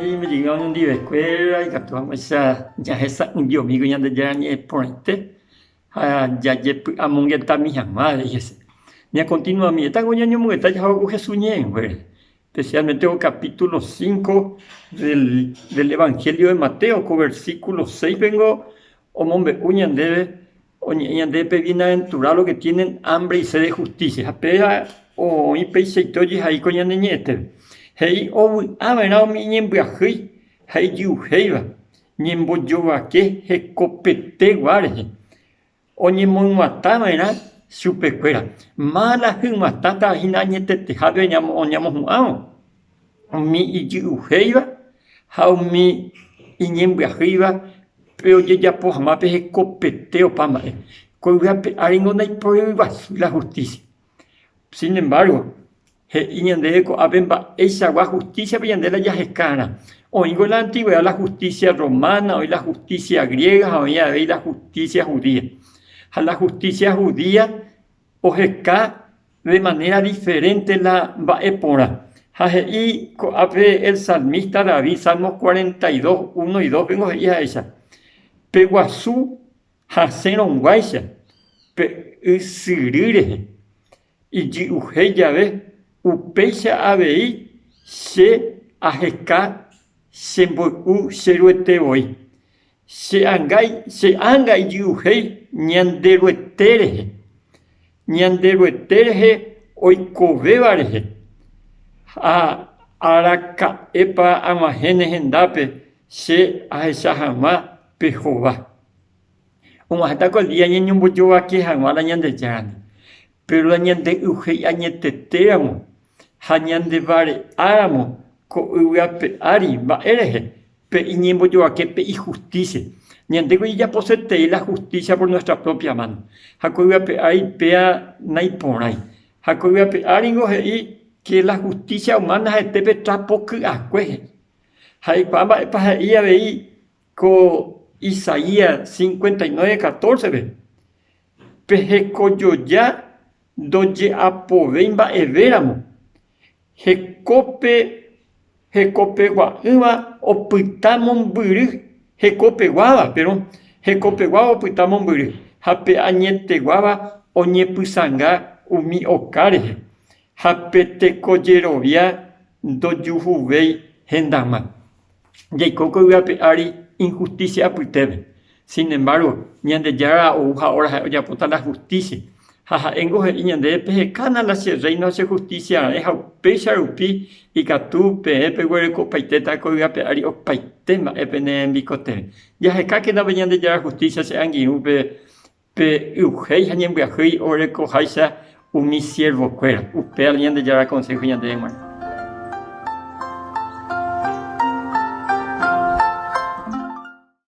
Ñaime jey oñondivekuéra ikatu hag̃uáicha jahesa'ỹijomi ko Ñandejára ñe'ẽ porãite ha jajepy'amongetami hag̃ua avei hese. Ñakontinuamiéta ko ñañomongeta jaha ko Jesús ñe'ẽnguére, especialmente ko capítulo 5 del, del Evangelio de Mateo, ko versículo 6-pe ningo omombe'u ñandéve Oñe'ẽ ñandéve pe bienaventurado que tienen hambre y sed de justicia, ha péva oĩ peichaite ojehai ko ñane ñe'ẽtépe. He'i ovy'ava'erã umi iñembyahýi ha ijy'uhéiva ñembojovake hekopetegua rehe, oñemoyguatãva'erã chupekuéra. Mála hyguatãta hína añetetehápe oñamohu'ãvo. Umi ijy'uhéiva ha umi iñembyahýiva pe ojejapo hag̃ua pe hekopete opa mba'e. Ko yvy ape áringo ndaiporiguasúi la hustísia. Sin embargo, he'i ñandéve ko'ápe mba'eichagua hustísiape ñande la jaheka'arã. Oĩngo la antigũedad la hustísia romana, oĩ la hustísia griega ha oĩ avei la hustísia judía. Ha la hustísia judía oheka de manera diferente la mba'e porã. Ha he'i ko'ápe el salmista David, Salmos 42, 1 y 2 pengo he'i ha'éicha, Pe guasu hasẽrõguáicha pe ysyry rehe ijy'uhéi jave, upéicha avei che aheka che mboy'u che Ruete voi. Che anga, che ánga ijy'uhéi Ñanderuete rehe, Ñanderuete rehe oikovéva rehe, ha araka'épa ag̃uahẽne hendápe che ahecha hag̃ua pe hova. Og̃uahẽta ko día ñañombojovake hag̃ua la Ñandejárandi, péro la ñande'yuhéi añetetéramo ha ñandevare'áramo ko yvy ape ári, mba'e rehe? Pe iñembojovake pe ihustísia. Ñandéko jajaposetei la hustísia por nuestra propia mano. Ha ko yvy ape ári péa naiporãi. Ha ko yvy ape áringo he'i ke la hustísia humana ha'ete pe trapo ky'akue he'i. Ha eikuaa mba'épa he'i avei ko Isaías 59, 14-pe, Pe hekojoja ndoje'apovéi mba'evéramo, Hekópe hekopegua'ỹva opyta mombyry hekopeguáva, péro hekopeguáva opyta mombyry ha pe añeteguáva oñepysãnga umi oka rehe, ha pe tekojerovia ndojuhuvéi hendag̃ua. Jaiko ko yvy ape ári inhustísia apytépe. Sin embargo, Ñandejára ou ha óra ha'e ojapóta la hustísia. Ha ha'éngo he'i ñandéve, Pehekána la che rréino ha che hustísia raẽ ha upéicha rupi ikatu peẽ peguerekopaitéta ko yvy ape ári opaite mba'e pene rembikotevẽ. Jahekákena pe Ñandejára hustísia che angirũ pe Pe y'uhéi ha ñembyahýi orekoháicha umi siervokuéra. Upéva la Ñandejára konsého ñandéve g̃uarã.